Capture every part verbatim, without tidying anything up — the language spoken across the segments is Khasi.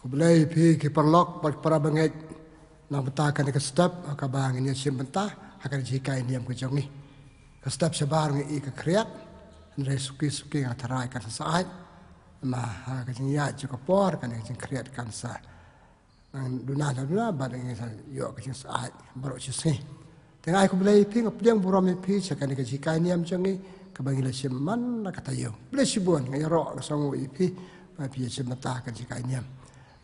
Khublei phi ki paralok bad para bangeit. Na ka bynta kane ka step ha kaba ngin ïa shim bynta ha ka jinghikai niam ka jong ngi. Ka step shabar ngi i ka khriat. Hynrei suki suki nga tharai kan sa syaid. Ma ha ka jingïaid jong ka por kane ka jingkhriat kan sa, nang duna na duna bad ngi sa ïoh ka jingsyaid baroh shi sngi. Te nga ai khublei ïa phi, nga pdiang burom ïa phi sha kane ka jinghikai niam jong ngi kaba ngi la shim man la ka taïew. Khublei shibun, nga ïaroh nga sngewnguh ïa phi ba phi ïa shim bynta ka jinghikai niam.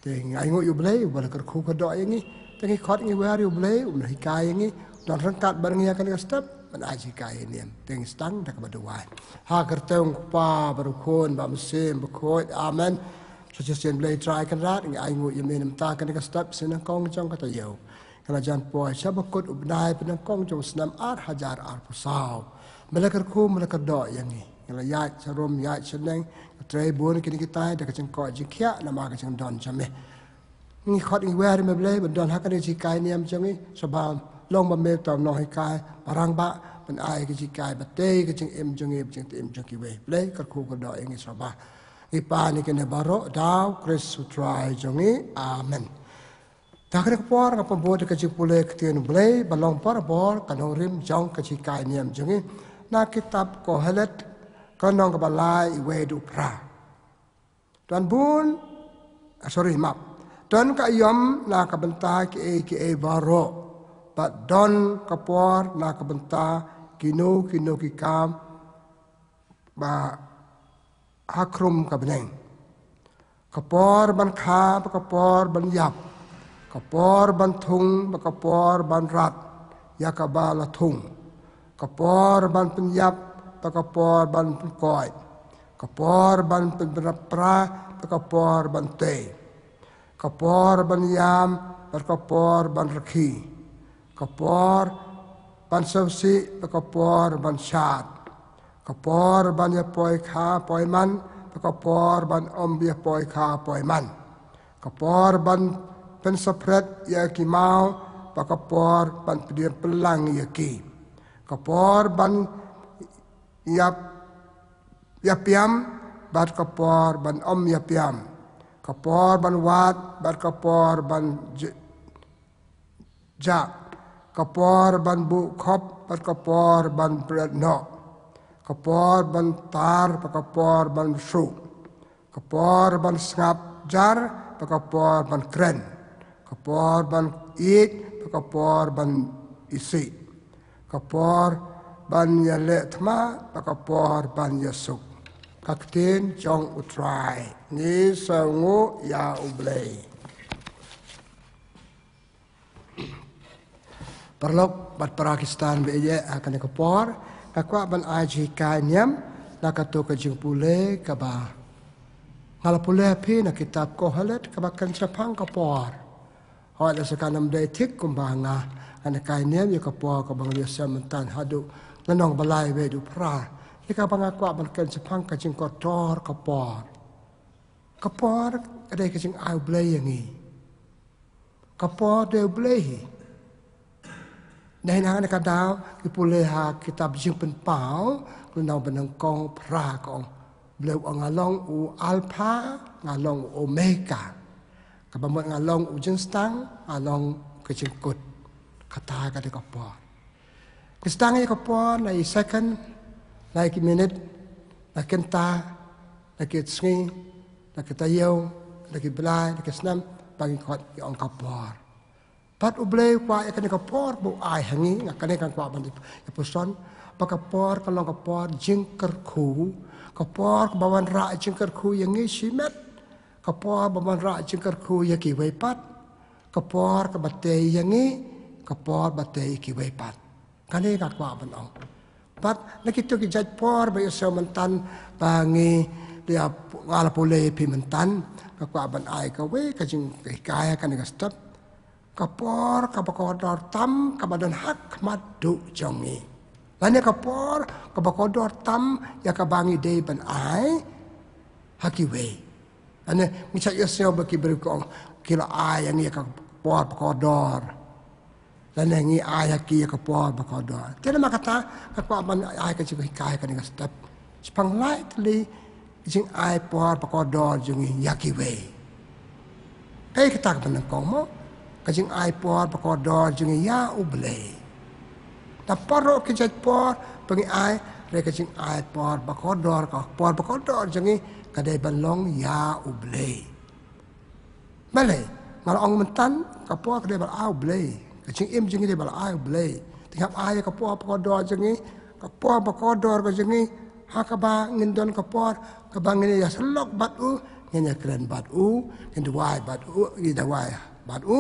Te nga ainguh ïa U Blei uba la kyrkhu kyrdoh ïa ngi. Te ngi khot ngi wer ïa U Blei un hikai ïa ngi, don ryngkat bad ngi ha kane ka step ban ai jinghikai niam. Te ngi sdang da kaba duwai. Ha ka kyrteng u Kpa bad u Khun bad u Mynsiem Bakhuid. Amen. Sha shisien Blei Trai Kynrad, ngi ainguh ïa me na ka bynta kane ka step sha nyngkong jong ka taïew. Ka la jan poi sha ba kut u bnai ba nyngkong jong u snem ar hajar arphew saw. Me la kyrkhu, me la kyrdoh ïa ngi. Ngi la ïaid sharum ïaid shaneng, ngi trei bun kine kitai da ka jingkoit jingkhiah namar ka jingdon jong me. Ngi khot ngi wer ïa me Blei ban don ha kane ka jinghikai niam jong ngi, sha ba long ba me uta u nonghikai ba rangbah ban ai ka jinghikai ba tei ka jingim jong ngi bad jingim jong kiwei. Blei kyrkhu kyrdoh ïa ngi sha ba ngi pan ïa kine baroh da U Khrist U Trai jong ngi. Amen. Te ha kane ka por nga pynbud ïa ka jingpule ka ktien U Blei ba long barabor ka nongrim jong ka jinghikai niam jong ngi na ka kitab Kohelet, ka lynnong kaba lai, iwei haduh phra. Don bun, ah, sorry, map. Don ka aïom na ka bynta kiei kiei baroh, bad don ka por na ka bynta kino kino ki kam ba ha khrum ka bneng. Ka por ban kha bad ka por ban ïap, ka por ban thung bad ka por ban rat ïa kaba la thung, ka por ban pynïap bad ka por ban pynkoit, ka por ban pynpra bad ka por ban tei, ka por ban ïam bad ka por ban rkhie, ka por ban sngewsih bad ka por ban shad, ka por ban ïa poi kha poi man bad ka por ban ym ïa poi kha poi man, ka por ban pynsaphriang ïa ki maw bad ka por ban pyndiang pynlang ïa ki, ka por ban ïap ïa piam bad ka por ban ym ïa piam, ka por ban wad bad ka por ban j-, jah, ka por ban buh khop bad ka por ban bret noh, ka por ban tar bad ka por ban suk, ka por ban sngap jar bad ka por ban kren, ka por ban ïeit bad ka por ban isih, ka por ban ïaleh thma bad ka por ban ïasuk. Ka ktien jong U Trai. Ngi sngewnguh ïa U Blei. Paralok bad para Khristan ba ïeit ha kane ka por, nga kwah ban ai jinghikai niam na kato ka jingpule kaba nga la pule ha phi na kitab Kohelet kaba kren shaphang ka por. Hooid, la sa kan ym dei thik kumba nga, ngan hikai niam ïa ka por kaba nga ïohsngew mynta haduh lynnong ba lai, iwei haduh phra. Ïa kaba nga kwah ban kren shaphang ka jingkordor ka por. Ka por ka dei ka jingai U Blei ïa ngi. Ka por dei U Blei hi. Nangta ha kane ka daw ngi pule ha kitab Jingpynpaw, lynnong ba nyngkong, phra, ka ong, U Blei u ong, nga long u Alpha, nga long u Omega. Kaba mut nga long u jingsdang, nga long ka jingkut. Kata ka dei ka por. Ngi sdang ïa ka por na i second, na i ki minit, na ki kynta, na ki sngi, na ki taïew, na ki bnai, na ki snem, ba ngi khot ngi ong ka por. Bad U Blei u kwah ïa kane ka por ba u ai ha ngi, nga kane nga kwah ban ïa puson, ba ka por ka long ka por jingkyrkhu, ka por kaba wanrah jingkyrkhu ïa ngi shimet, ka por ba wanrah jingkyrkhu ïa kiwei pat, ka por kaba tei ïa ngi, ka por ba tei ïa kiwei pat. Kane nga kwah ban ong. Bad na kito ki jait por ba ïohsngew mynta ba ngi ïa, nga la pule ïa phi mynta, nga kwah ban ai kawei ka jinghikai ha kane ka step. Ka por kaba kordor tam kaba don ha khmat duh jong ngi. Lane ka por kaba kordor tam ïa kaba ngi dei ban ai ha kiwei. Lane ngi sa ïohsngew ba ki briew ki ong, ki la ai ïa ngi ïa ka por ba kordor. Lane ngi ai ha ki ïa ka por ba kordor. Te namar kata nga kwah ban ai ka jinghikai ha kane ka step shaphang lai tylli ka jingai por ba kordor jong ngi ïa kiwei. Peit kata ka ba nyngkong mo, ka jingai por ba kordor jong ngi ïa U Blei. Da baroh ki jait por ba ngi ai, re ka jingai por ba kordor, ka por ba kordor jong ngi ka dei ban long ïa U Blei. Balei? Nga la ong mynta, ka por ka dei ba la ai U Blei. Ka jingim jong ngi dei ba la ai U Blei. Te hap ai ka por ba kordor jong ngi, ka por ba kordor ka jong ngi, ha kaba ngin don ka por kaba ngin ïa sylloh bad U, ngin ïa kren bad U, ngin duwai bad U, ngin duwai bad U.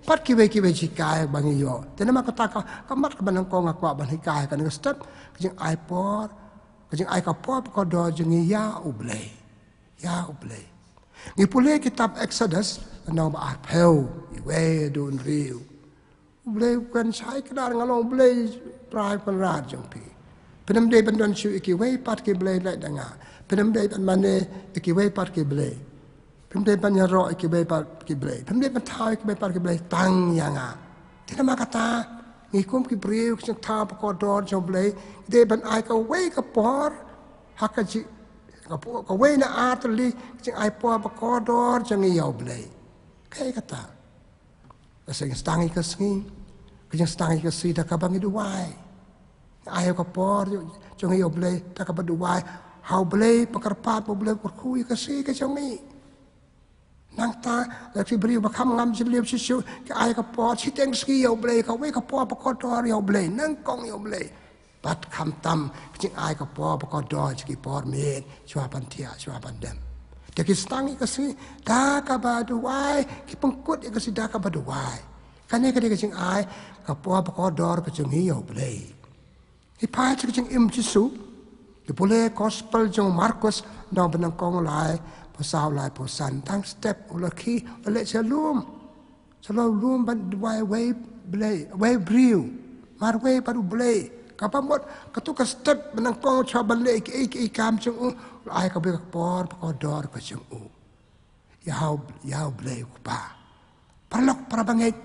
Bad kiwei kiwei jinghikai ba ngi ïoh. Te namar kata ka, ka mat ka ba nyngkong nga kwah ban hikai ha kane ka step, ka jingai por, ka jingai ka por ba kordor jong ngi ïa U Blei. Ïa U Blei. Ngi pule kitab Exodus, lynnong ba arphew, iwei haduh hynriew. U Blei u kren shai kdar, nga long U Blei Trai Kynrad jong phi. Phim dei ban don shuh ïa kiwei pat ki blei lait da nga. Phim dei ban mane ïa kiwei pat ki blei. Phim dei ban ïaroh ïa kiwei pat ki blei. Phim dei ban thaw ïa kiwei pat ki blei, tang ïa nga. Te namar kata, ngi kum ki briew, ka jingthaw ba kordor jong U Blei, ngi dei ban ai kawei ka por, ha ka ji, ka por, kawei na ar tylli, ka jingai por ba kordor jong ngi ïa U Blei. Kaei kata? Ka seng sdang ïa ka sngi, ka jingsdang ïa ka sngi da kaba ngi duwai. Ai ka por jong ngi ïa U Blei da kaba duwai. Ha U Blei ba kyrpad, ba U Blei kyrkhu ïa ka sngi ka jong ngi. Nangta, la ki briew ba kham ngam jylliew shisha, ki ai ka por shiteng sngi ïa U Blei, kawei ka por ba kordor ïa U Blei, nyngkong ïa U Blei. Bad khamtam, ka jingai ka por ba kordor jong ki por miet, shuwa ban thiah, shuwa ban dem. Te ki sdang ïa ka sngi da kaba duwai, ki pynkut ïa ka sngi da kaba duwai. Kane ka dei ka jingai ka por ba kordor ka jong ngi ïa U Blei. Ngi phai sha ka jingim Jisu. Ngi pule Gospel jong u Markos, lynnong ba nyngkong, laiphew saw, laiphew san. Tang step u la khie, u la leit sha lum. Sha lum ban duwai wei Blei, wei briew. Marwei bad U Blei. Kaba mut katto ka step ba nyngkong, shuwa ban leh kiei kiei ki kam jong u, u la ai kawei ka por ba kordor ka jong u ïa U, ïa U Blei U Kpa. Paralok parabangeit,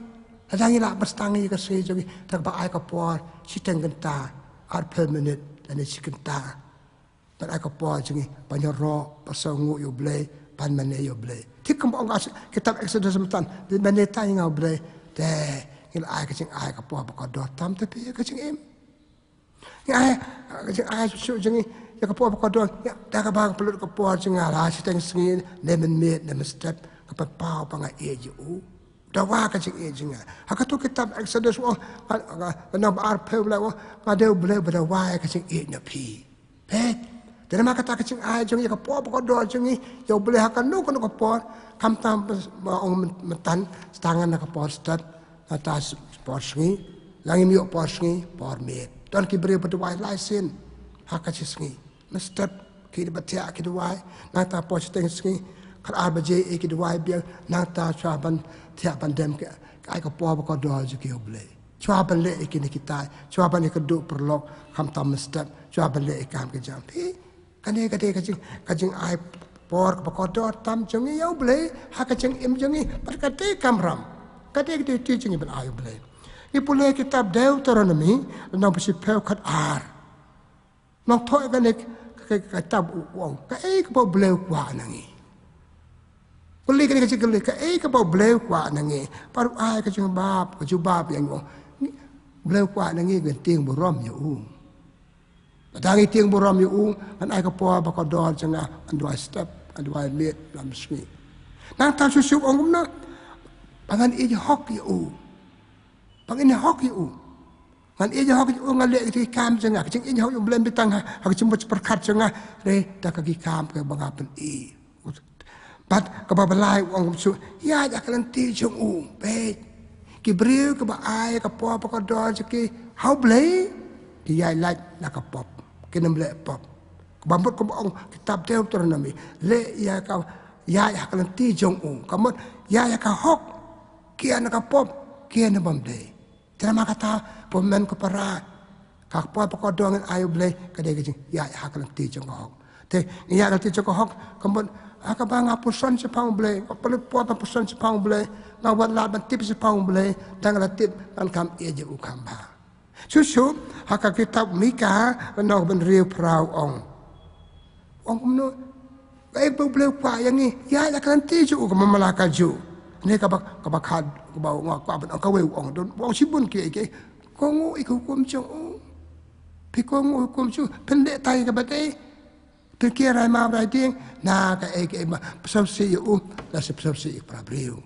lada ngi lah ban sdang ïa ka sngi jong ngi da kaba ai ka por shiteng kynta, arphew minit lane shi kynta. Ban ai ka por jong ngi ban ïaroh, ban sngewnguh ïa U Blei, ban mane ïa U Blei. Te kumba ong ka kitab Exodus mynta, ban mane tang ïa nga U Blei. Te ngi la ai ka jingai ka por ba kordor tam te phi ïa ka jingim. Ngi ai, ka jingai shuh shuh jong ngi ïa ka por ba kordor, ïa da kaba nga pynlut ka por jong nga la shiteng sngi, ne mynmiet ne mynstep, nga pynpaw ba nga ïeit ïa U. Dawa ka jingïeit jong nga. Ha kato kitab Exodus u ong, ka, ka, lynnong ba arphew, u ong, nga dei U Blei uba dawa ïa ka jingïeit na phi. Peit. Te namar kata ka jingai jong ngi ïa ka por ba kordor jong ngi ïa U Blei ha kano kano ka por, khamtam ba ong myn-, mynta, sdang na ka por step, nangta s-, por sngi, la ngim ïoh por sngi, por miet. Don ki briew ba duwai lai sien ha ka shi sngi. Mynstep ki dei ba thiah ki duwai, nangta por shiteng sngi, khatar baje ïa ki duwai biang, nangta shuwa ban thiah ban dem ki, ki ai ka por ba kordor jong ki ïa U Blei. Shuwa ban leh ïa kine kitai, shuwa ban ïakynduh paralok, khamtam mynstep, shuwa ban leh ïa ki kam ki jam. Phi, kane ka dei ka jing, ka jingai por ba kordor tam jong ngi ïa U Blei ha ka jingim jong ngi, bad ka dei kamram. Ka dei ka duty jong ngi ban ai U Blei. Ngi pule kitab Deuteronomi, lynnong ba shiphew, khatar. Nongthoh kane ka, ka, ka kitab u ong, kaei kaba U Blei u kwah na ngi? Kylli kane ka jingkylli, kaei kaba U Blei u kwah na ngi? Bad u ai ka jingïabap, ka jubab ïa ngi, u ong, U Blei u kwah na ngi ngan tieng burom ïa U. Lada ngi tieng burom ïa U, ngan ai ka por ba kordor jong nga, ngan duwai step, ngan duwai miet, lam sngi. Nangta shuh shuh u ong kumno? Ba ngan ïeit hok ïa U. Ba ngan ïeit hok ïa U. Ngan ïeit hok ïa U, ngan leh ïa ki kam jong nga. Ka jingïeit hok ïa U Blei ym dei tang ha, ha ka jingmut jingpyrkhat jong nga, hynrei da ka ki kam kaba nga pyni. Bad kaba balai u ong kumjuh, ïaid ha ka lynti jong U. Peit. Ki briew kiba ai ka por ba kordor jong ki ha U Blei, ki ïaid lait na ka pop. Kin ym leh pop. Kaba mut kumba ong kitab Deuteronomi, leh ïa ka, ïaid ha ka lynti jong U. Ka mut ïaid ïa ka hok, ki ïaid na ka pop, ki ïaid na bym dei. Te namar kata, ko hynmen ko para, ka por ba kordor ngin ai U Blei, ka dei ka jingïaid ha ka lynti jong ka hok. Te ngi ïaid ha ka lynti jong ka hok, ka mut, ha kaba nga pyrshang shaphang U Blei, nga pynlut por ban pyrshang shaphang U Blei, nga wad lad ban tip shaphang U Blei, tang nga la tip ngan kham ïeit ïa U kham bha. Shuh shuh, ha ka kitab Mika, lynnong ba hynriewphew u ong. Ong kumno, kaei ba U Blei u kwah ïa ngi, ïaid ha ka lynti jong U, ka mut la ka juh. Ne kaba, kaba khad, kaba nga, kaba ong kawei u ong, don, u ong shibun ki, ki, kohnguh ïa ka hukum jong u. Phi kohnguh hukum jong u, phin leh tang ïa kaba dei. Phin kiar rai map rai dieng, na kaei kaei ba pynshong sih ïa u, la shu pynshong sih ïa para briew.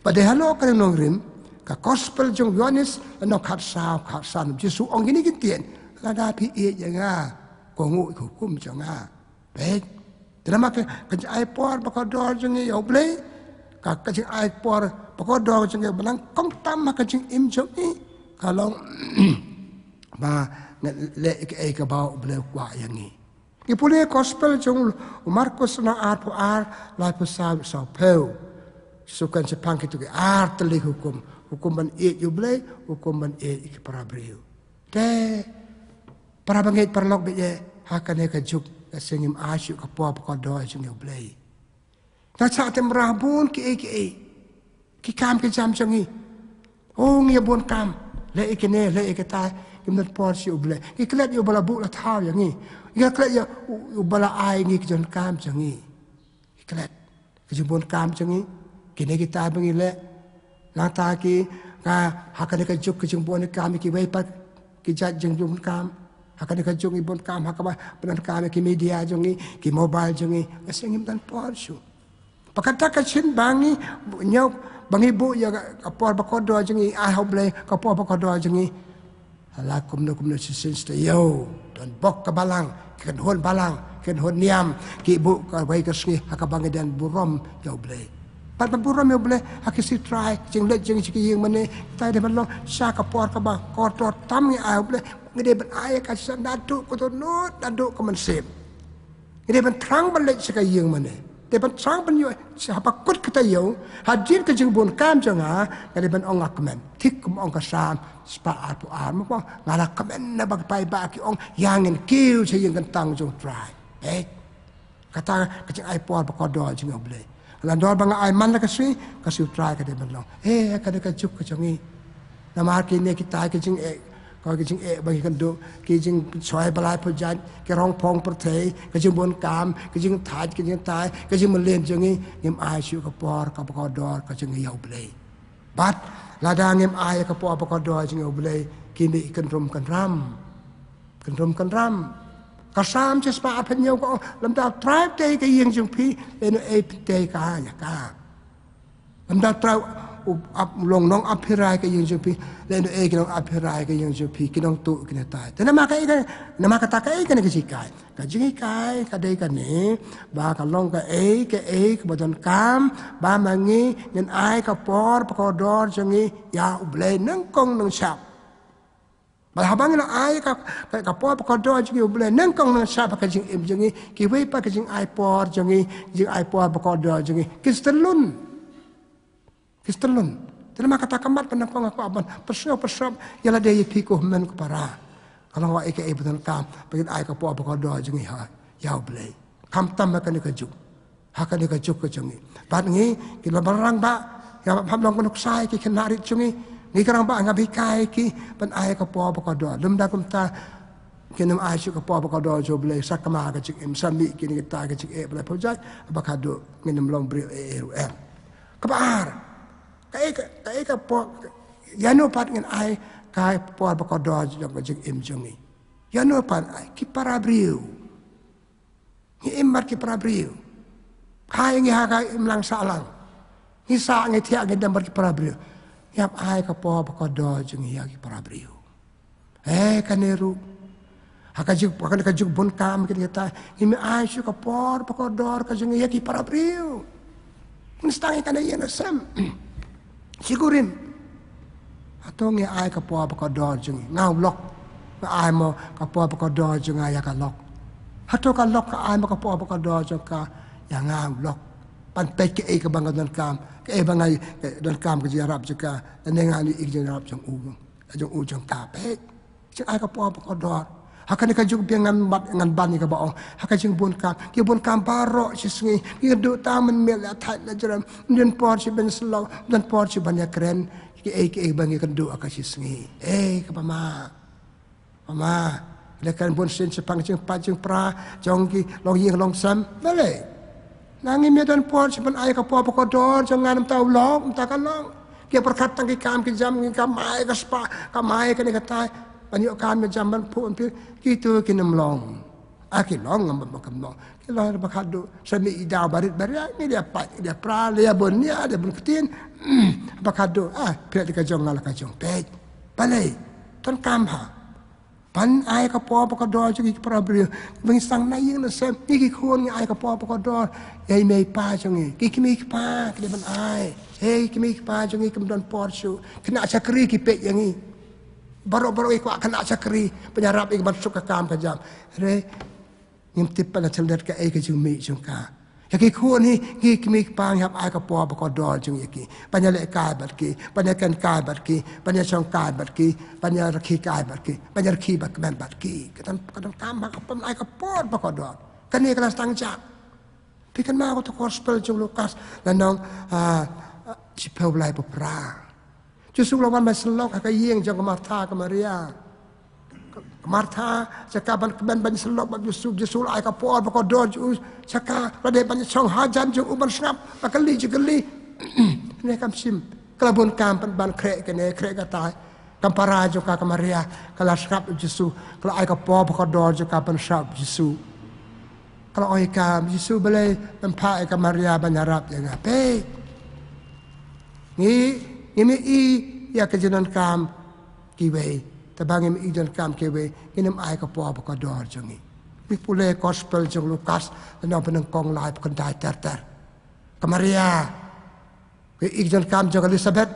Ba dei halor ka nongrim, ka gospel jong u Ïoannis, lynnong khatsaw, khatsan, Jisu ong kine ki ktien, lada phi ïeit ïa nga, kohnguh ïa ka hukum jong nga. Peit. Te namar ka, ka jingai por ba kordor jong ngi ïa U Blei. Ka, ka jingai por ba kordor jong ngi ba nyngkong tam ha ka jingim jong ngi, ka long ba ngi leh kaei kaba U Blei u kwah ïa ngi. Ngi pule gospel jong u Markus lynnong arphew ar, laiphew saw, sawphew. Shu kren shaphang kito ki ar tylli ki hukum. Hukum ban ïeit ïa U Blei, hukum ban ïeit ïa ki para briew. Te, para bangeit paralok baieit, ha kane ka juk, ka seng ngim ai shuh ka por ba kordor jong ngi ïa U Blei. Nga shah tip ba bun kiei kiei ki kam ki jam jong ngi. O, ngi ïa bun kam, leh ïa kine, leh ïa kita, ngim don por shuh ïa U Blei. Ngi klet ïa uba la buh la thaw ïa ngi. Ngi klet ïa u, uba la ai ngi ki jingdonkam jong ngi. Ngi klet ka jingbun kam jong ngi, kine kita ba ngi leh. Nangta ki, nga, ha kane ka juk ka jingbun kam ïa kiwei pat ki jait jingbun kam. Ha kane ka juk ngi bun kam ha kaba pyndonkam ïa ki media jong ngi, ki mobile jong ngi. Ka seng ngim don por shuh. Ba kata ka shin ba ngi ñiew, ba ngi buh ïa ka, ka por ba kordor jong ngi, ai ha U Blei ka por ba kordor jong ngi. Hala kumno kumno shisien shi taïew, don bok ka balang, ki kynhun balang, ki kynhun niam, ki buh kawei ka sngi ha kaba ngi don burom ïa U Blei. Bad ban burom ïa U Blei ha ki sngi trai, ka jingleit jong ngi sha ki ïing mane, kita dei ban long sha ka por kaba kordor tam ngi ai U Blei, ngi dei ban ai ka shisha naduh ka dohnud, naduh ka mynsiem. Ngi dei ban thrang ban leit sha ka ïing mane. Dei ban thrang ban ïoh sha haba kut ka taïew, hadien ka jingbun kam jong nga, nga dei ban ong nga kmen. Thik kum ong ka Salm spah arphew ar, ma nga la kmen naba ki paidbah ki ong, ïa ngin kiew sha ïing kyntang jong U Trai. Eh, kata ka jingai por ba kordor jong ngi ïa U Blei. Ka la dor ba nga ai man la ka sngi, ka sngi U Trai ka dei ban long. Eh, ka dei ka juk ka jong ngi. Namar kine kita ki jingeh, ka ki jingeh ba ngi kynduh, ki jingshoi ba lai pyrjat, ki rong phong pyrthei, ka jingbun kam, ka jingthait, ka jingthait, ka jingmlien jong ngi, ngim ai shuh ka por kaba kordor ka jong ngi ïa U Blei. Bad lada ngim ai ka por ba kordor jong ngi ïa U Blei, kine ki kynrum kynram. Kynrum kynram. Ka Salm shispah arphew hynñiew ka ong, lymda U Trai u tei ka ïing jong phi, lano ei phi tei ka ïa ka. Lymda U Trai u ap, long nongap phi rai ka ïing jong phi, lano ei ki nongap phi rai ka ïing jong phi, ki nongtuh ki nongthait. Te namar kaei ka, namar kata kaei kane ka jinghikai. Ka jinghikai ka dei kane, ba ka long kaei kaei kaba donkam, ba ma ngi ngin ai ka por ba kordor jong ngi ïa U Blei nyngkong nyngshap. Bad haba ngi la ai ka, ka, ka por ba kordor jong ngi ïa U Blei nyngkong nyngshap ha ka jingim jong ngi, kiwei pat ki jingai por jong ngi, jingai por ba kordor jong ngi, ki stelun. Ki stelun. Te namar kata ka mat ba nyngkong nga kwah ban pynsngew pynsngew ïa lade ïa phi ko hynmen ko para. Ka long kaei kaei ba donkam, ba ngin ai ka por ba kordor jong ngi ha ïa U Blei. Khamtam ha kane ka juk. Ha kane ka juk ka jong ngi. Bad ngi, ki long ba rangbah, ïa ba pham long ka nuksa ïa ki khynnah rit jong ngi. Ngi ki rangbah ngam hikai ki ban ai ka por ba kordor. Lymda kumta, kin ym ai shuh ka por ba kordor jong U Blei, sa kma ka jingim, sa mih kine kita ki jingeh ba la pynjah, ba ka dei ngin ym long briew eh eh ruh em. Kaba ar. Kaei ka, kaei ka por, ïano pat ngin ai ka por ba kordor jong ka jingim jong ngi. Ïano pat ai ki para briew. Ngi im bad ki para briew. Hai ngi ha ka imlang sahlang. Ngi sah ngi thiah ngi dem bad ki para briew. Ngi hap ai ka por ba kordor jong ngi ïa ki para briew. Eh, kane ruh. Ha ka juk, ha kane ka juk bun kam kine kita. Ngim ai shuh ka por ba kordor ka jong ngi ïa ki para briew. Ngi sdang ïa kane ïa na sem. Shikurim. Hato ngi ai ka por ba kordor jong ngi. Nga u lok. Nga ai mo ka por ba kordor jong nga ïa ka lok. Hato ka lok ka ai mo ka por ba kordor jong ka ïa nga u lok. Ban peit kaei kaba nga donkam. Kaei ba nga, eh, donkam ka jingïarap jong ka. Lane nga ïohi ka jingïarap jong u. Ka jong u jong ka peit. Jingai ka por ba kordor. Ha kane ka juk biang ngan ban, ngan ban ïa kaba ong. Ha ka jingbun kam. Ki bun kam baroh shi sngi. Ki kynduh tang mynmiet la thait la jrem. Ym don por shuh ban sylloh. Ym don por shuh ban ïakren. Kiei kiei ba ngi kynduh ha ka shi sngi. Eh, kaba ma. Kaba ma. Leh kan bun sien shaphang jingpait jingpra. Jong ki longïing longsem. Balei. Na ngim ïa don por sha ban ai ka por ba kordor jong nga, namar ta u long, namar ta ka long. Ki pyrkhat tang ki kam ki jam, ki kam ai ka spah, kam ai kane katai. Ban ïoh kam ïa jam ban phuh ban pyrkhat, kitu kin ym long. Ah, ki long ngam ba kam long. Ki long ba khadduh, sa mih i daw barit barit, ngi ïa pait, ïa pra, ïa bun nia, ïa bun ktien. Ba khadduh, ah, pyrkhat ka jong nga la ka jong peit. Balei, ton kam ha. Ban ai ka por ba kordor jong ngi ki para briew. Ba ngi sdang na ïing na sem, ngi ki khun ngi ai ka por ba kordor. Ïa i mei i pa jong ngi. Ki kmie ki kpa, ki dei ban ai. Hei, ki kmie ki kpa jong ngi kim don por shuh. Khynnah shakri ki peit ïa ngi. Baroh baroh ki kwah khynnah shakri. Ban ïarap ïa ki ban suk ka kam ka jam. Hynrei ngim tip ba la thylliej kaei ka jingmih jong ka. Ïa ki khun hi, ngi ki kmie ki kpa ngi hap ai ka por ba kordor jong ngi ïa ki. Ban ïa lehkai bad ki, ban ïa kynkai bad ki, ban ïa shongkai bad ki, ban ïa rakhi kai bad ki, ban ïa rakhi ba kmen bad ki. Ka don, ka don kam ha ka pom ai ka por ba kordor. Kane ka la sdang jat. Phi kynmaw ka gospel jong u Lukas, la nong, ah, ah, shiphew lai ba phra. Jisu la wan ban syllok ha ka ïing jong ka Martha ka Maria. Ka Martha, sha ka ban kmen ban syllok bad Jisu, Jisu la ai ka por ba kordor jong u, sha ka la dei ban shong hajan jong u ban sngap, ba kylli jingkylli. Ne kam shim, ka la bun kam ban, ban khreh kane, khreh katai. Kam para jong ka ka Maria, ka la sngap Jisu, ka la ai ka por ba kordor jong ka ban sngap Jisu. Ka la ong ïa ka, Jisu balei mem phah ïa ka Maria ban ïarap ïa nga. Peit. Ngi, ngim ïohi ïa ka jingdonkam kiwei. Te ba ngim ïohi jingdonkam kiwei, ngin ym ai ka por ba kordor jong ngi. Ngi pule gospel jong u Lukas, lynnong banyngkong lai, ba khyndai ter ter. Ka Maria, ka ïohi jingdonkam jong ka Elisabet.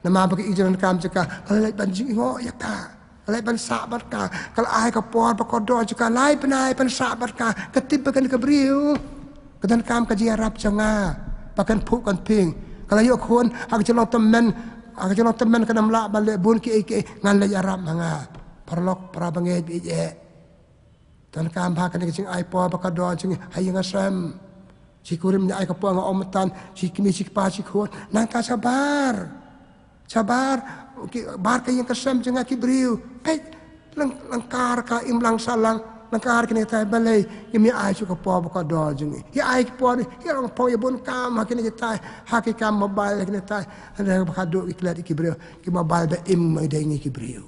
Namar ba ka ïohi jingdonkam jong ka, ka la leit ban jngoh ïa ka. Ka la leit ban sah bad ka. Ka la ai ka por ba kordor jong ka lai bnai ban sah bad ka. Ka tip ba kane ka briew ka donkam ka jingïarap jong nga. Ba kan phuh kan phieng. Ka la ïoh khun, ha ka jinglong tymmen, ha ka jinglong tymmen kan ym lah ban leh bun kiei kiei, ngan leit ïarap ma nga. Paralok, para bangeit, ïeit. Donkam ba kane ka jingai por ba kordor jong ngi ha ïing ha sem. Shi kurim ngi ai ka por, nga ong mynta, shi kmie shi kpa shi khun. Nangta shabar. Shabar, ki, bar ka ïing ka sem jong nga ki briew. Peit, lyng-, lyngkar ka imlang sahlang, lyngkar kine tai balei, ngim ïa ai shuh ka por ba kordor jong ngi. Ïa ai ki por, ïa long pong ïa bun kam ha kine ki tai, ha ki kam mobile ha kine tai. Hynrei ba khadduh ki klet ïa ki briew, ki mobile ba im ma dei ngi ki briew.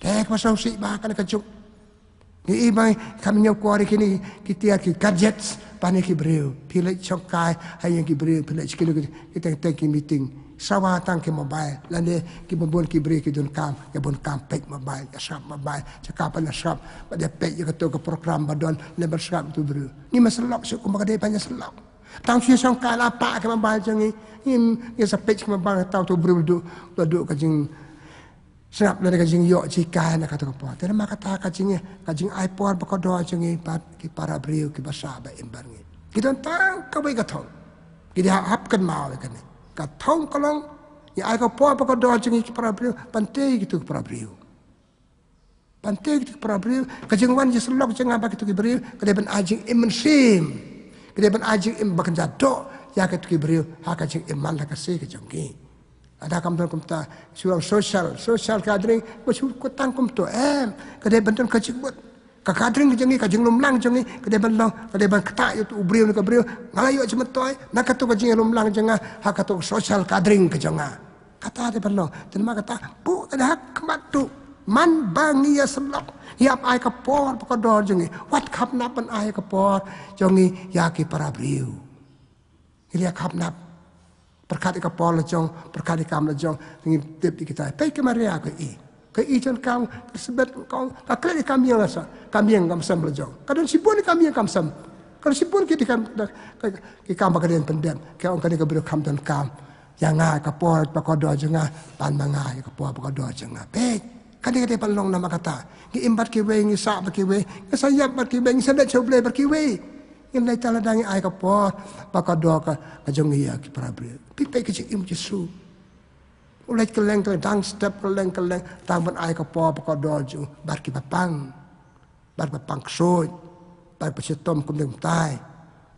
Te ka ba sngewsih ba kane ka juk. Ngi i ba kham ñiew kwari kine ki tiar ki gadgets ba ne ki briew. Phi leit shongkai ha ïing ki briew, phi leit shkilo ki teng teng ki meeting. Sawa tang ki mobile. Lane ki bun bun ki briew ki donkam, ki bun kam peit mobile, ïa sngap mobile. Sha ka ban ïa sngap, ba dei peit ïa kato ka program ba don, lane ban sngap ïa uto u briew. Ngim ïa syllok shuh kumba ka dei ban ïa syllok. Tang shu ïa shongkai la pah ki mobile jong ngi. Ngim, ngim sa peit ki mobile, tang uto u briew u duh, u duh ka jing sngap lane ka jingïoh jinghikai na kato ka por. Te namar kata ka jing, ka jingai por ba kordor jong ngi bad ki para briew kiba sah ba im bad ngi, ki don tang kawei ka thong. Ki dei hap kynmaw ïa kane. Ka thong ka long, ngi ai ka por ba kordor jong ngi ki para briew, ban tei kito ki para briew. Ban tei kito ki para briew, ka jingwan jingsyllok jong nga bad kito ki briew, ka dei ban ai jingim mynsiem. Ka dei ban ai jingim ba kynja doh ïa kito ki briew ha ka jingim man la ka sngi ka jong ki. Lada kam don kumta, shu long social, social gathering, ba shu kut tang kumto, em, ka dei ban don ka jingmut. Ka gathering ka jong ngi, ka jinglumlang jong ngi, ka dei ban long, ka dei ban ktah ïa uto u briew ne ka briew, nga la ïoh jingmyntoi na kato ka jinglumlang jong nga ha kato ka social gathering ka jong nga. Kata dei ban long, te namar kata, buh ka da ha khmat tu, man ba ngi ïa syllok, ïa ai ka por ba kordor jong ngi, wat khapnap ban ai ka por jong ngi ïa ki para briew. Ngi ïa khapnap. Pyrkhat ïa ka por la jong, pyrkhat ïa ka kam la jong, ngi tip ïa kita. Peit ka Maria ka i. Ka i jon kam, ka Elisabet ka ong, ka klet ïa ka miang la sa, ka miang kam sem la jong. Ka don shibun ïa ka miang kam sem. Ka don shibun ki, ki kam, ki, ki kam ba ka dei pyndep. Ka ong kane ka briew kam donkam ïa nga, ka por ba kordor jong nga, ban ma nga ïa ka por ba kordor jong nga. Peit, kane ka dei ban long namar kata. Ngi im bad kiwei, ngi sah bad kiwei, ngi sa ïap bad kiwei, ngi sa leit sha U Blei bad kiwei. Ngin leit tang lada ngi ai ka por ba kordor ka, ka jong ngi ïa ki para briew. Phi peit ka jingim Jisu. U leit kylleng kylleng, dang step kylleng kylleng, tang ban ai ka por ba kordor jong u bad kiba pang. Bad ba pang ksuid. Bad ba shitom kum dang tai.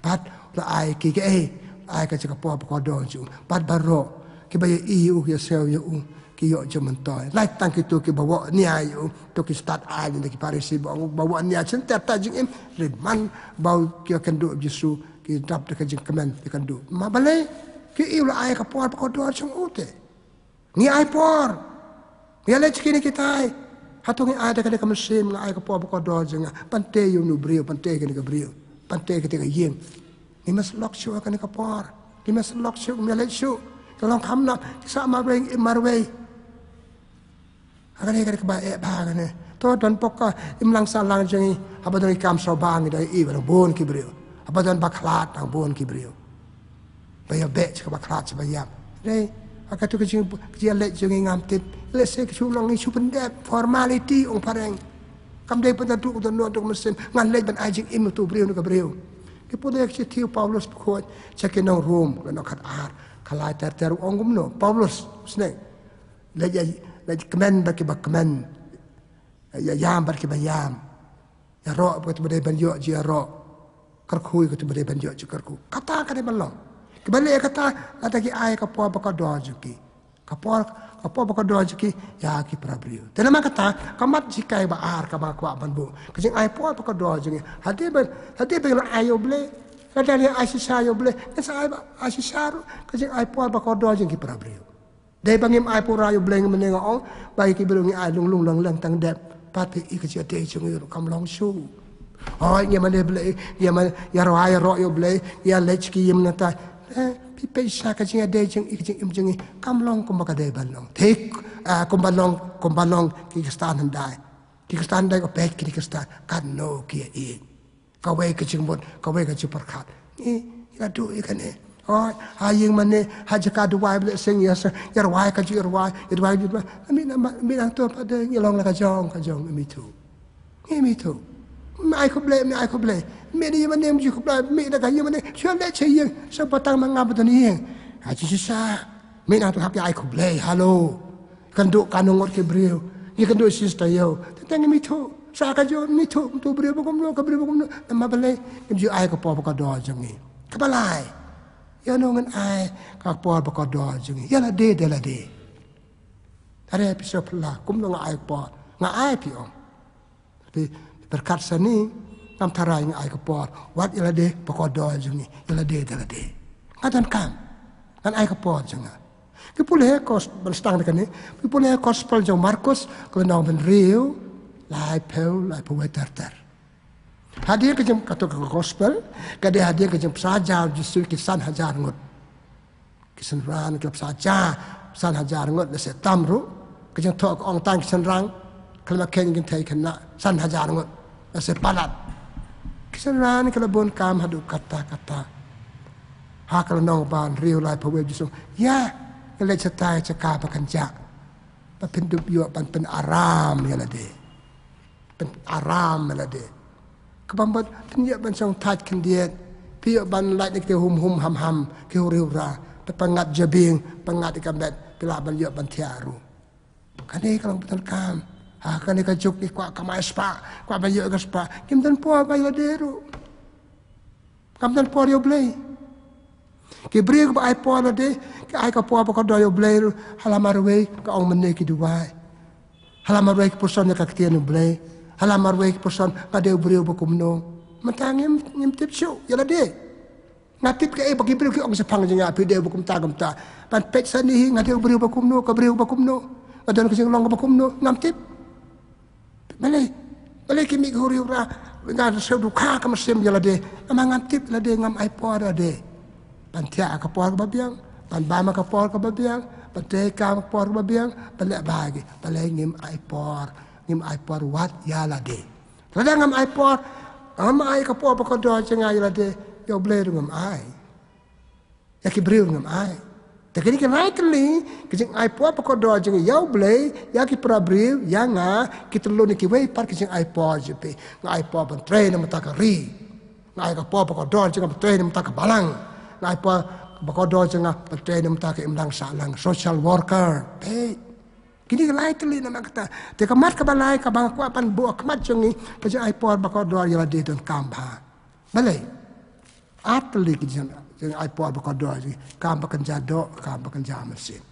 Bad la ai ki kaei, ai ka jingkapor ba kordor jong u. Bad baroh kiba ïa i u, ïa sew ïa u, Ki ïoh jingmyntoi. Lait tang kito kiba wad nia ïa u, to ki stad aiñ da ki Pharisi ba ong ba wad nia shen ter ta jingim, ri man ba u ki kynduh Jisu, ki dap da ka jingkmen ki kynduh. Ma balei, ki ïoh la ai ka por ba kordor jong u te. Ngi ai por. Ngi leh kine kitai. Hato ngi ai da ka, da ka mynsiem, nga ai ka por ba kordor jong nga. Pynte ïa u briew, pynte ïa kane ka briew. Pynte ïa kane ka ïing. Ngi mut lok shuh kane ka por. Ngi mut lok shuh, ngi leh shuh. Ka long kham na, ki sa marwei, marwei. Ha kane, kane kaba eh bha kane. To don pok ka imlang sahlang jong ngi. Haba don ki kam sngewbha ngi da ïohi ba dang bun ki briew. Haba don ba khlad dang bun ki briew. Ba ïa beh sha kaba khlad sha ba ïap. Dei, ha kato ka jing, ka jingïaleh jong ngi ngam tip. Lehse ka shu long ngi shu pyndep, formality ong phareng. Kam dei pynda duk da noh duk mynsiem, ngan leit ban ai jingim ïa uto u briew ne ka briew. Ki pule ka shithi u Paulus ba khuid sha ki nong Rom, ka lynnong khatar, ka lai ter ter u ong kumno. Paulus, sngewbha. Leit ïa, leit kmen bad kiba kmen. Ïa ïam bad kiba ïam. Ïaroh bad kito ba dei ban ïoh jingïaroh. Kyrkhu ïa kito ba dei ban ïoh jingkyrkhu. Kata ka dei ban long. Kiba leh kata, lada ki ai ka por ba kordor jong ki. Ka por, ka por ba kordor jong ki ïa ki para briew. Te namar kata, ka mat jinghikai ba ar kaba nga kwah ban buh. Ka jingai por ba kordor jong ngi. Hadien ba, hadien ba ngi la ai ïa u Blei. Lada ngi ai shisha ïa u Blei. Ngi sa ai ba, ai shisha ruh. Ka jingai por ba kordor jong ki para briew. Dei ba ngim ai pura ïa u Blei, ngim, ne nga ong ba ïa ki briew ngi ai lung lung lang lang tang dep. Pat phi i ka jingïadei jong ngi ruh kam long shuh. Hooid, ngi mane Blei, ngi mane ïa rwai ïaroh ïa u Blei, ïa leit sha ki ïing nangta. Eh, phi peit sha ka jingïadei jong i, ka jingim jong ngi kam long kumba ka dei ban long. Thik, ah, kumba long, kumba long ki Khristan hyndai. Ki Khristan hyndai ko peit ki Khristan katno ki ïa i. Kawei ka jingmut, kawei ka jingpyrkhat. Ngi, ngi la duh ïa kane. Hooid, ha ïing mane, ha jaka duwai ba leh seng ïa sa, ïa rwai ka jong, ïa rwai, ïa rwai, ïa rwai. Mih na, mih nangto pat de, ngi long la ka jong, ka jong, ngim ithuh. Ngim ithuh. Mih ai khublei, mih ai khublei. Mih na ïing mane, mih khublei, mih na ka ïing mane, shu leit sha ïing, sa ba tang ma nga ba don ïing. Ha jingshisha. Mih nangto hap ïa ai khublei, hello. Kynduh katno ngut ki briew. Ngi kynduh shisyndon ïa u. Tang ngim ithuh. Sa ka jong, ngim ithuh. Uto u briew ba kumno, ka briew ba kumno. Namar balei, ngim ju ai ka por ba kordor jong ngi. Kaba lai. Ïa uno ngin ai ka por ba kordor jong ngi. Ïa lade da lade. Tare phi sngewphylla, kumno nga ai por. Nga ai phi ong. Phi, phi pyrkhat shane, ngam tharai nga ai ka por. Wat ïa lade, ba kordor jong ngi. Ïa lade da lade. Nga donkam. Ngan ai ka por jong nga. Ki pule kos, ban sdang da kane. Ki pule gospel jong u Markus, ka lynnong ba hynriew, laiphew, laiphew wei ter ter. Hadien ka jing, kato ka gospel, ka dei hadien ka jingpynsah jar u Jisu ïa ki san hajar ngut. Ki synran ki la pynsah jar, san hajar ngut, lehse tam ruh. Ka jingthoh ka ong tang ki synran, khlem kheiñ kynthei khynnah, san hajar ngut, lehse palat. Ki synran ki la bun kam haduh katta katta. Ha ka lynnong ba hynriew laiphew wei u Jisu. Ïa, ngi leit shatai sha ka ba kynjah. Ba phin dup ïoh ban pynaram ïa lade. Pynaram ïa lade. Kaba mut phin ïoh ban shong thait khyndiat. Phi ïoh ban lait na ki hum hum ham ham, ki huri hura. Te pyngngad jabieng, pyngngad ïa ka met, phi lah ban ïoh ban thiah ruh. Kane ka long ba donkam. Ha kane ka juk ngi kwah kamai spah, kwah ban ïoh ka spah. Ngim don por ba ïa lade ruh. Ngam don por ïa u Blei. Ki briew kiba ai por lade, ki ai ka por ba kordor ïa u Blei ruh, ha la marwei ka ong mynne ki duwai. Ha la marwei ki pyrshang ïa ka ktien u Blei. Ha la marwei ki pyrshang nga dei u briew ba kumno. Mynta ngim, ngim tip shuh ïa lade. Nga tip kaei ba ki briew ki ong shaphang jong nga, phi dei ba kumta kumta. Ban peit shane hi nga dei u briew ba kumno, ka briew ba kumno. Nga don ka jinglong ba kumno, ngam tip. Balei, balei ki mih ki huri hura, nga shu dukha ka mynsiem ïa lade. Namar ngam tip lade, ngam ai por lade. Ban thiah ka por kaba biang, ban bam ka por kaba biang, ban trei kam ka por kaba biang, ban leh bha ki, balei ngim ai por, ngim ai por wat ïa lade. Lada ngam ai por, ngam ai ka por ba kordor jong nga ïa lade, ïa u Blei ruh ngam ai. Ïa ki briew ngam ai. Te kine ki lai tylli, ki jingai por ba kordor jong ngi ïa u Blei, ïa ki para briew, ïa nga, ki tyllun kiwei pat ki jingai por jong phi. Nga ai por ban trei na bynta ka ri. Nga ai ka por ba kordor jong nga ban trei na bynta ka balang. Nga ai por ba kordor jong nga ban trei na bynta ka imlang sahlang, social worker. Peit. Kine ki lai tylli namar kata. Te ka mat kaba lai kaba nga kwah ban buh ha khmat jong ngi, ka jingai por ba kordor ïa lade donkam bha. Balei? Ar tylli ki jing, jingai por ba kordor jong ngi, kam ba kynja doh, kam ba kynja mynsiem.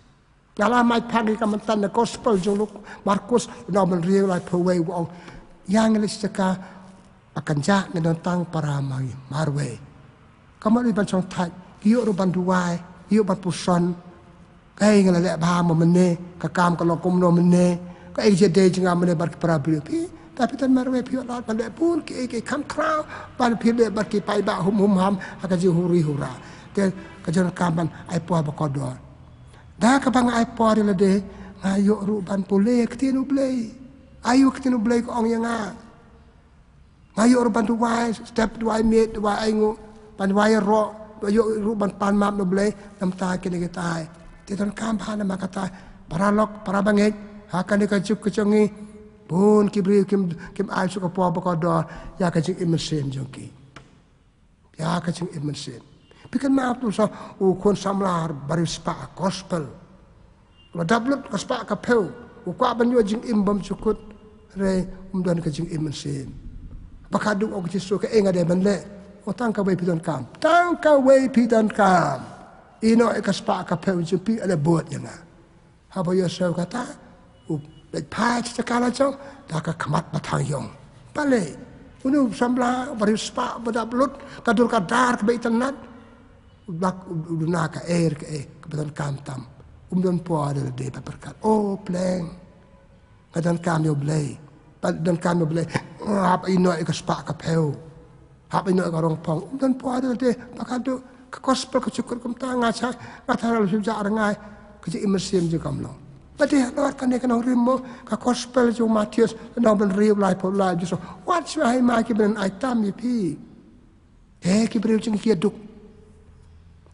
Nga la mad phang ïa ka mynta na gospel jong u Markus, u nong ban riew lai phew wei u ong, ïa ngi leh shi jaka ba kynjah ngi don tang para marwei. Ka mut ban shong thait, ki ïoh ruh ban duwai, ki ïoh ban puson. Kaei nga la leh bha mo mynne, ka kam ka long kumno mynne, kaei ka jingdei jong nga mynne bad ki para briew. Phi, da phi don marwei phi ïoh lad ban leh bun kiei kiei kham khraw, ban phi leh bad ki paidbah hum hum ham ha ka jinghuri hura. Te ka jingdonkam ban ai por ba kordor. Da kaba nga ai por ïa lade, nga ïoh ruh ban pule ïa ka ktien U Blei. Aïu ka ktien U Blei ka ong ïa nga. Nga ïoh ruh ban duwai step, duwai miet, duwai ainguh, ban duwai ïaroh, ïoh ruh ban pan map na U Blei, namar kine kitai. Te donkam bha namar kata, para lok, para bangeit, ha kane ka juk ka jong ngi, bun ki briew kim, kim ai shuh ka por ba kordor ïa ka jingim mynsiem jong ki. Ïa ka jingim mynsiem. Phi kynmaw tu sa u khun samla ba riewspah gospel. La dap lut ka spah ka phew, u kwah ban ïoh jingim bymjukut, hynrei um don ka jingim mynsiem. Ba ka duk ong Jisu kaei nga dei ban leh. O tang kawei phi donkam. Tang kawei phi donkam. Ïehnoh ïa ka spah ka phew jong phi, ale bud ïa nga. Haba u ïohsngew kata, u leit phai sha ka la jong da ka khmat ba thang ïong. Balei? Une u samla ba riewspah ba dap lut, ka dur ka dar kaba itynnad. U lak u duna kaei kaei kaba donkam tam. Um don por da lade ban pyrkhat, o pleng, nga donkam ïa U Blei. Ba donkam ïa U Blei, hap ïehnoh ïa ka spah ka phew, hap ïehnoh ïa ka rongphong. Um don por da lade, ba ka duk ka gospel ka shu kut kumta, nga sha, nga tharai la shu jah rngai, ka jingim mynsiem jong ka kam long. Ba dei halor kane ka nongrim mo, ka gospel jong u Mathaios, lynnong hynriew lai phew lai, Jisu, wat shuwa, hei ma ki ban ai tam ïa phi. Te ki briew jong ngi ki ïa duk.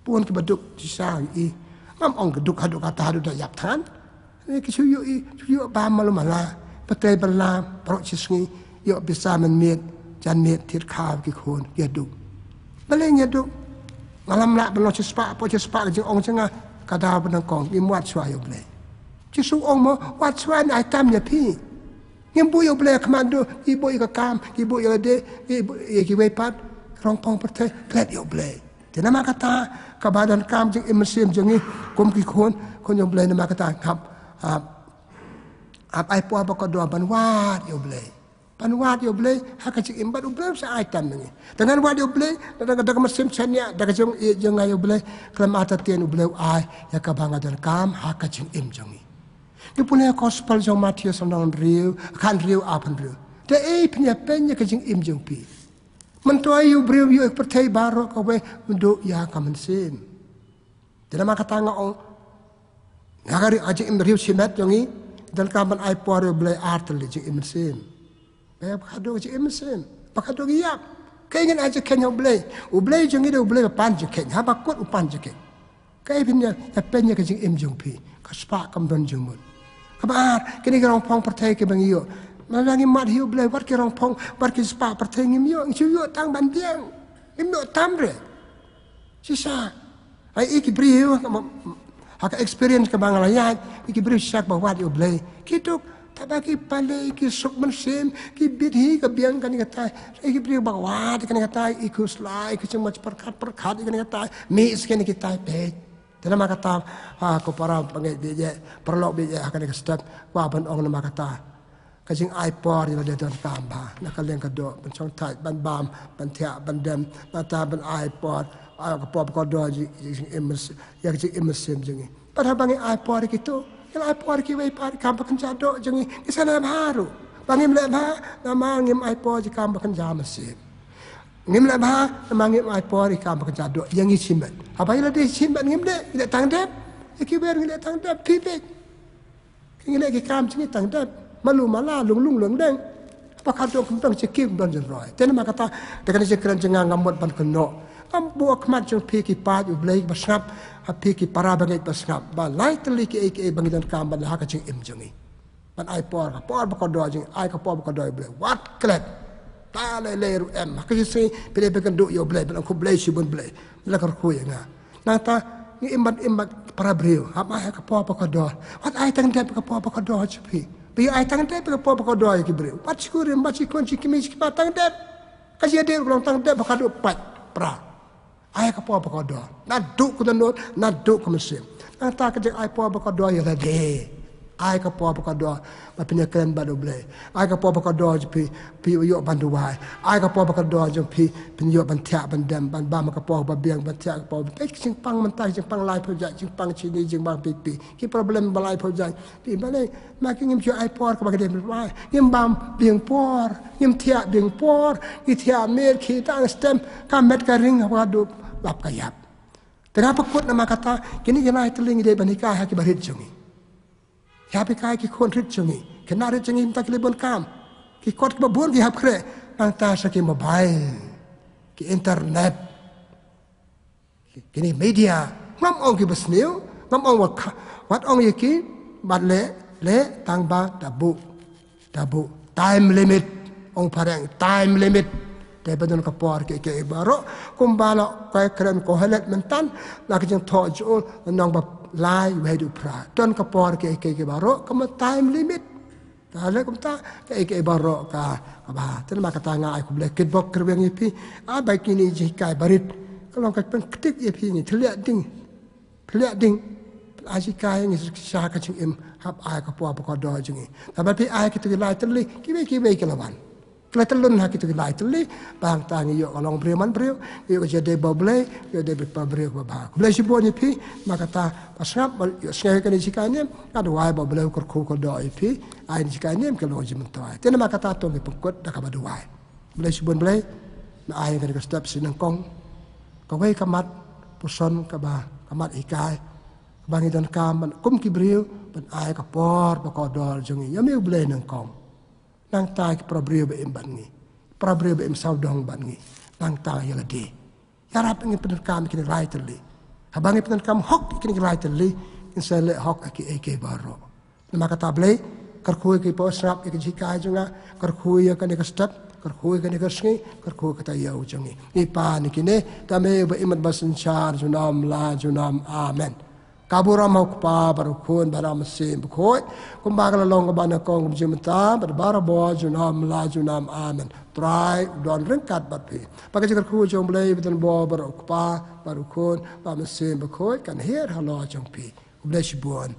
Bun kiba duk shisha ïa i. Ngam ong ki duk haduh katta haduh da ïap than. Ki shu ïoh i, shu ïoh bam malu mala. Pyrthei bylla, baroh shi sngi, ïoh pisa mynmiet, janmiet, thied khaw ki khun, ki ïa duk. Balei ngi ïa duk? Nga lam lah ban long shispah, hapoh shispah ka jingong jong nga, ka daw ba nyngkong, ngim wad shuwa ïa U Blei. Jisu u ong mo, wat shuwa, ngan ai tam ïa phi. Ngim buh ïa U Blei ha khmat, ngi buh ïa ka kam, ngi buh ïa lade, ngi buh ïa kiwei pat, rongphong pyrthei, klet ïa U Blei. Te namar kata, kaba donkam jingim mynsiem jong ngi, kum ki khun, khun jong U Blei, namar kata, hap, hap, hap ai por ba kordor ban wad ïa U Blei. Ban wad ïa U Blei ha ka jingim, bad U Blei un sa ai tam ïa ngi. Te ngan wad ïa U Blei, da, da, da ka mynsiem shaniah, da ka jingïeit jong nga ïa U Blei, khlem artatien U Blei u ai ïa kaba nga donkam ha ka jingim jong ngi. Ngi pule gospel jong u Mathaios lynnong hynriew, khathynriew, arphew hynriew. Te ei phin ïa peit ïa ka jingim jong phi. Mynta ïa u briew ïa u pyrthei baroh kawei, mynta ïa ka mynsiem. Te namar kata nga ong, ha ka ri-, ha jingim riewshimet jong ngi, donkam ban ai por ïa U Blei ar tylli, jingim mynsiem. Ba ka duk jingim mynsiem, ba ka duk ïap. Kaei ngin ai jingkheiñ ha U Blei? U Blei jong ngi dei U Blei ba pan jingkheiñ, haba kut u pan jingkheiñ. Kaei phin ïa, ïa peit ïa ka jingim jong phi, ka spah kam don jingmut. Kaba ar, kine ki rongphong pyrthei kiba ngi ïoh. Lada ngim mad ha U Blei, wat ki rongphong, wat ki spah pyrthei ngim ïoh, ngi shu ïoh tang ban biang. Ngim ïoh tam re. Shisha. Ai, i ki briew, ha ka experience kaba nga la ïaid, i ki briew shisha ba wad ïa U Blei. Ki duk, tang ba ki pale, ki suk mynsiem, ki bit hi ka biang kane katai. I ki briew ba wad kane katai, i khuslai, i khuslai pyrkhat pyrkhat, i kane katai. Mih sha kine kitai peit. Te namar kata, ha, ko para bangeit bieit, paralok bieit, ha kane ka step, kwah ban ong namar kata. Ka jingai por ïa lade donkam bha, na ka liang ka doh, ban shong thait, ban bam, ban thiah, ban dem, nangta ban ai por, ai ka por ba kordor ïa ka jingim, ïa ka jingim mynsiem jong ngi. Bad haba ngi ai por ïa kito, ngi ai por ïa kiwei pat ïa ka kam ba kynja doh jong ngi, ngi sa leh bha ruh. Ba ngim leh bha, namar ngim ai por ïa ka kam ba kynja mynsiem. Ngim leh bha, namar ngim ai por ïa ka kam ba kynja doh ïa ngi shimet. Haba ïa lade shimet ngim leh, ngi leh tang dep. Ïa kiwei ngi leh tang dep, phi beit. Ngi leh ki kam jong ngi tang dep, malu mala, lung lung leng leng. Ba ka duk kum tang jingkyrkhu ban jingrai. Te namar kata, da kane ka jingkren jong nga ngam mut ban kynnoh. Ngam buh ha khmat jong phi ki paid U Blei ba sngap, ha phi ki para bangeit ba sngap. Ba lai tylli kiei kiei ba ngi donkam ban leh ha ka jingim jong ngi. Ban ai por, ka por ba kordor jong ngi, ai ka por ba kordor ïa U Blei. Wat klet. Ta lei lei ruh em. Ha ka jingsngi, phi dei ban kynduh ïa U Blei, ban ong khublei shibun Blei. Ba la kyrkhu ïa nga. Nangta, ngi im bad, im bad para briew, hap ai ha ka por ba kordor. Wat ai tang dep ka por ba kordor jong phi. Phi ai tang dep ka por ba kordor ïa ki briew. Wat shi kurim, wat shi khun, shi kmie, shi kpa tang dep. Ka jingïadei ruh ka long tang dep ba ka duk pat pra. Ai ka por ba kordor. Naduh ka dohnud, naduh ka mynsiem. Nangta ka jingai por ba kordor ïa lade. Ai ka por ba kordor ba phin ïakren bad U Blei. Ai ka por ba kordor jong phi, phi ïoh ban duwai. Ai ka por ba kordor jong phi, phin ïoh ban thiah ban dem, ban bam ka por ba biang, ban thiah ka por ba biang. Ki jingpang mynta, ki jingpang laiphew jait, jingpang shini, jingpang pipi. Ki problem ba laiphew jait. Phi balei, ma ki ngim ju ai por kaba ki dei ban ai. Ngim bam biang por, ngim thiah biang por, ngi thiah miet, khie tang stem, ka met ka ring haduh lap ka ïap. Te nga pynkut namar kata, kine ki lai tylli ngi dei ban hikai ha ki barit jong ngi. Ïa phi hikai ki khun rit jong ngi, ki khynnah rit jong ngi mynta ki leh bun kam. Ki kot kiba bun ki hap khreh, nangta sa ki mobile, ki internet, kine media, ngam ong kiba sniew, ngam ong wat kha-, wat ong ïa ki, bad leh, leh, tang ba, da buh, da buh, time limit, ong phareng, time limit. Te ba don ka por kiei kiei baroh, kumba la ka kren Kohelet mynta, la ka jingthoh jong u, nong ba lai, wei du phra. Don ka por kiei kiei baroh, ka ma time limit. Ka leh kumta, kiei kiei baroh ka, kaba. Te namar kata nga ai khublei kitbok kyrweng ïa phi. Ai ba kine jinghikai barit. Ka long ka pynktik ïa phi ngi thylliah ding. Thylliah ding. Ai jinghikai ngi sha ka jingim hap ai ka por ba kordor jong ngi. Kaba phi ai kito ki lai tylli, kiwei kiwei ki la wan. Ki la tyllun ha kito ki lai tylli, ba hangta ngi ïoh ka long briew man briew, ngi ïoh ka jingïadei bad U Blei, ngi ïoh dei bad briew ba bha. Khublei shibun ïa phi, namar kata ba sngap, ba ïohsngew ïa kane ka jinghikai niam, nga duwai ba U Blei u kyrkhu kyrdoh ïa phi, ai kane ka jinghikai niam ka long jingmyntoi. Te namar kata to ngi pynkut da kaba duwai. Khublei shibun Blei, me ai kane ka step sha nyngkong. Kawei ka mat, puson kaba, ka mat hikai, kaba ngi donkam ban kum ki briew, ban ai ka por ba kordor jong ngi. Ïa me U Blei nyngkong. Nangta ki para briew ba im bad ngi. Para briew ba im sawdong bad ngi. Nangta ïa lade. Ïarap ngin pyndonkam ïa kine ki lai tylli. Haba ngin pyndonkam hok ïa kine ki lai tylli, ngin sa leh hok ïa kiei kiei baroh. Namar kata Blei, kyrkhu ïa ki paw sngap ïa ka jinghikai jong nga, kyrkhu ïa kane ka step, kyrkhu ïa kane ka sngi, kyrkhu ïa ka taïew jong ngi. Ngi pan ïa kine, da me uba im bad uba synshar junom la junom. Amen. Ka burom ha u Kpa bad u Khun bad u Mynsiem Bakhuid. Kumba ka la long kaba nyngkong kumjuh mynta bad barabor junom la junom. Amen. Trai u don ryngkat bad phi. Ba ka jingkyrkhu jong u Blei ba don bor bad u Kpa bad u Khun bad u Mynsiem Bakhuid kan hiar halor jong phi. Khublei shibun.